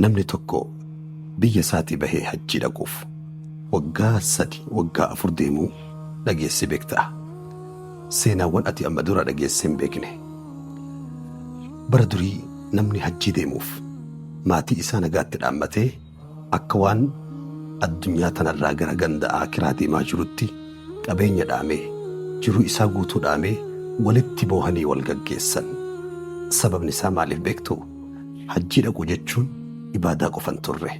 Namni tokko biyya isaatii bahee hajjii dhaquuf waggaa 3 waggaa 4 deemuu dhageessee beektaa? Seenaawwan ati amma dura dhageessee hin beekne. Bara durii namni hajjii deemuuf maatii isaa nagaatti dhaammatee akka waan addunyaa tanarraa gara ganda aakiraa deemaa jirutti qabeenya dhaamee, jiruu isaa guutuu dhaamee walitti boohanii wal gaggeessan. Sababni isaa maaliif beektuu? Hajjii dhaquu jechuun ibaadaa qofa hin turre.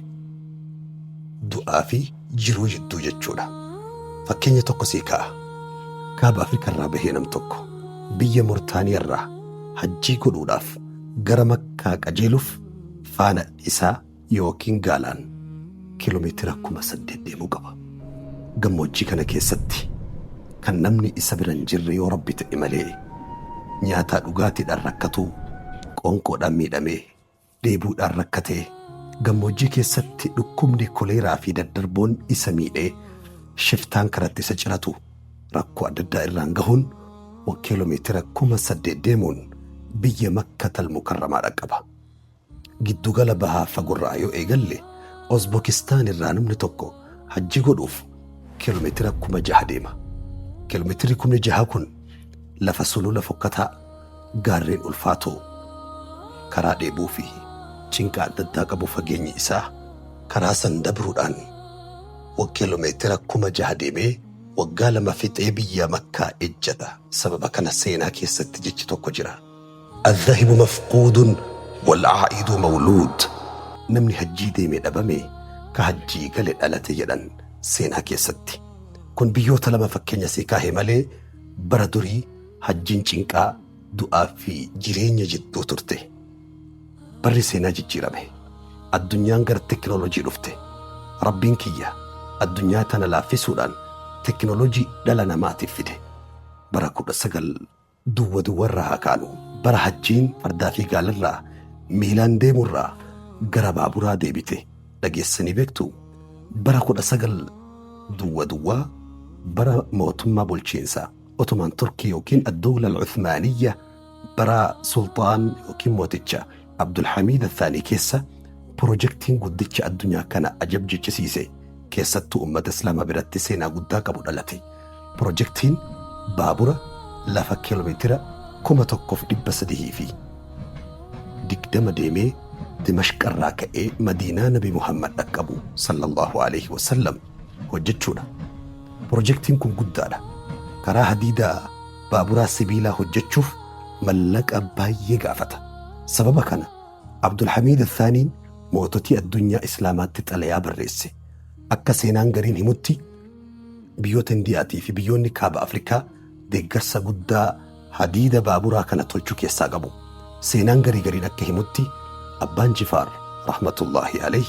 Du'aa fi jiruu jidduu jechuudha. Fakkeenya tokko sii kaa'a. Kaaba Afrikaa irraa bahee nam tokko biyya Murtaaniya irraa hajjii godhuudhaaf gara Makkaa qajeeluuf faana isaa ykn gaalaan kiilomeetira 8,000 deemuu qaba. Gammoojjii kana keessatti kan namni isa bira hin jirre yoo Rabbi ta'e malee nyaataa dhugaatiidhaan rakkatuu, qoonqoodhaan miidhamee, dheebuudhaan rakkatee, gammoojjii keessatti dhukkubni koleeraa fi daddarboon isa miidhee shiftaan karatti isa ciratu rakkoo adda addaa irraan gahuun kiilomeetira 8,000 deemuun biyya Makkatal Mukarramaa dhaqqaba. Giddugala Bahaa fagorraa yoo eegalle Ozbokistaan irraa namni tokko hajjii godhuuf kiilomeetira 6,000 deema. Kiilomeetirri 6,000 kun lafa sulula fokkataa, gaarreen ulfaatoo, karaa dheebuu fi cinqaa adda addaa qabu fageenyi isaa karaa san dabruudhaan kiilomeetira 6,000 deemee waggaa 2 fixee biyya Makkaa ejjata. Sababa kana seenaa keessatti jechi tokko jira. Al-dhahibu mafquudun wal-aa'idu mawluud. Namni hajjii deeme dhabame, ka hajjii gale dhalate jedhan seenaa keessatti. Kun biyyoota lama fakkeenya sii kaahe malee bara durii hajjiin cinqaa, du'aa fi jireenya jidduu turte. Barri seenaa jijjiirame. Addunyaan gara tekinooloojii dhufte. Rabbiin kiyya addunyaa tana laaffisuudhaan tekinooloojii dhala namaatiif fide. Bara 19 duwwa duwwarraa haa kaanu. Bara hajjiin fardaa fi gaalarraa, miilaan deemurraa gara baaburaa deebite dhageessanii beektuu? Bara 19 duwwa duwwaa bara mootummaa bulchiinsa Otomaan Turkii yookiin Addowla Al-Uthmaaniyya bara Sulxaan yookiin mooticha Abdulhamiid Athaanii keessa pirojektiin guddicha addunyaa kana ajab jechisiise keessattuu ummata Islaamaa biratti seenaa guddaa qabu dhalate. Pirojektiin baabura lafa kiilomeetira 1,320 deemee Dimashqarraa ka'ee Madiinaa Nabi Muhammad dhaqqabu sallallahu aleyhi wasallam hojjechuudha. Pirojektiin kun guddaadha. Karaa hadiida baaburaa sibiilaa hojjechuuf mallaqa baay'ee gaafata. Sababa kana Abdulhamiid Athaaniin moototii addunyaa Islaamaatti xalayaa barreesse. Akka seenaan gariin himutti biyyoota Indiyaatii fi biyyoonni Kaaba Afrikaa deeggarsa guddaa hadiida baaburaa kana tolchuu keessaa qabu. Seenaan garii gariin akka himutti Abbaan Jifaar rahmatullaahi aleyh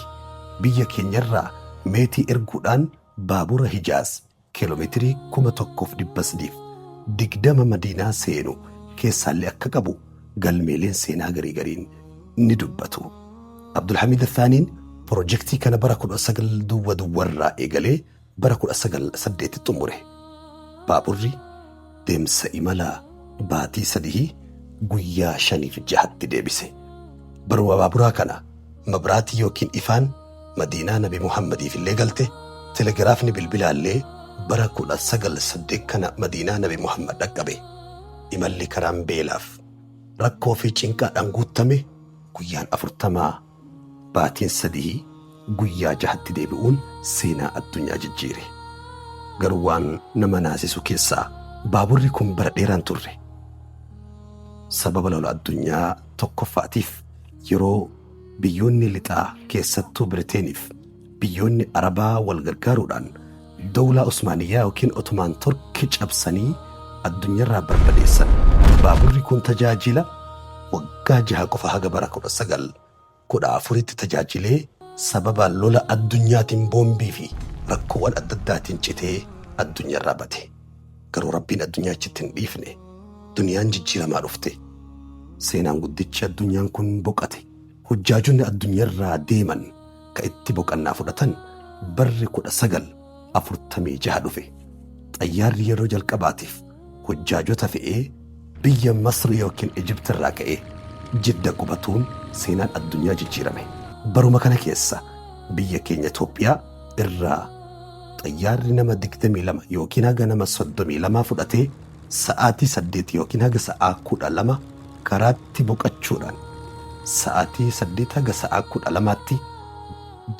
biyya keenyarraa meetii erguudhaan baabura Hijaaz kiiloomeetirii 1,320 Madiinaa seenu keessaallee akka qabu galmeeleen seenaa garii gariin ni dubbatu. Abdulhamiid Athaaniin pirojektii kana bara 19 duwwa duwwarraa eegalee bara 19 8tti xumure. Baaburri deemsa imala baatii sadihii guyyaa shaniif jahatti deebise. Baruma baaburaa kana mabraatii yookiin ifaan Madiinaa Nabi Muhammadiif illee galte, telegiraafni bilbilaallee bara 19 8 kana Madiinaa Nabi Muhammad dhaqqabe. Imalli karaan beelaaf, rakkoo fi cinqaadhaan guuttame guyyaan 40 baatiin sadihii guyyaa jahatti deebi'uun seenaa addunyaa jijjiire. Garuu waan nama naasisu keessaa baaburri kun bara dheeraan turre. Sababa lola addunyaa tokkoffaatiif yeroo biyyoonni lixaa keessattuu Biriteeniif biyyoonni Arabaa wal gargaaruudhaan Dowlaa Usmaaniyyaa yookiin Otomaan Turki cabsanii addunyarraa barbadeessan. Baaburri kun tajaajila waggaa jaha qofa haga bara 1914tti tajaajilee sababa lola addunyaatiin boombii fi rakkoowwan adda addaatiin citee addunyarraa bade. Garuu Rabbiin addunyaa achitti hin dhiifne. Duniyaan jijjiiramaa dhufte. Seenaan guddichi addunyaan kun boqate. Hujjaajonni addunyarraa deeman ka itti boqannaa fudhatan barri 1946 dhufe. Xayyaarri yeroo jalqabaatiif hujjaajota fe'ee biyya Masri yookiin Ijipti irraa ka'ee Jidda qubatuun seenaan addunyaa jijjiirame. Baruma kana keessa biyya keenya Itoophiyaa irraa xayyaarri nama 22 yookiin haga nama 32 fudhatee sa'aatii 8 yookiin haga sa'aa 12 karaatti boqachuudhaan sa'aatii 8 haga sa'aa 12tti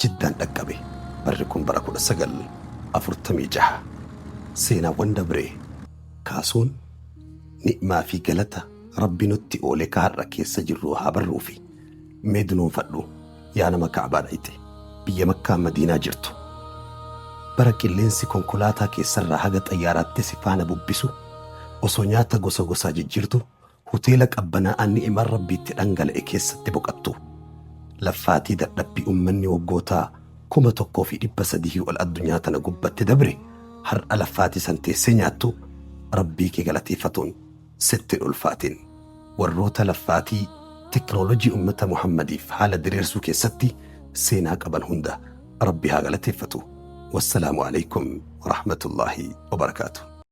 Jiddaan dhaqqabe. Barri kun bara 1946. Seenaawwan dabre kaasuun ni'maa fi galata Rabbi nutti oole ka har'a keessa jirru haa barruufi. Mee dunuunfadhu yaa nama Ka'baa dhayxe, biyya Makkaa Madiinaa jirtu. Bara qilleensi konkolaataa keessarraa haga xayyaaraatti si faana bubbisu, osoo nyaata gosa gosaa jijjiirtu, hoteela qabbanaa'aa ni'imaan Rabbii itti dhangala'e keessatti boqattu. Laffaatii dadhabbii ummanni waggoota 1300 ol addunyaa tana gubbatti dabre har'a laffaatii san teessee nyaattu Rabbii kee galateeffatuun sitti hin ulfaatin. Warroota laffaatii teknoolojii ummata Muhammadiif haala diriirsuu keessatti seenaa qaban hunda Rabbi haa galateeffatu. Wassalaamu aleykum warahmatullaahi wabarakaatuh.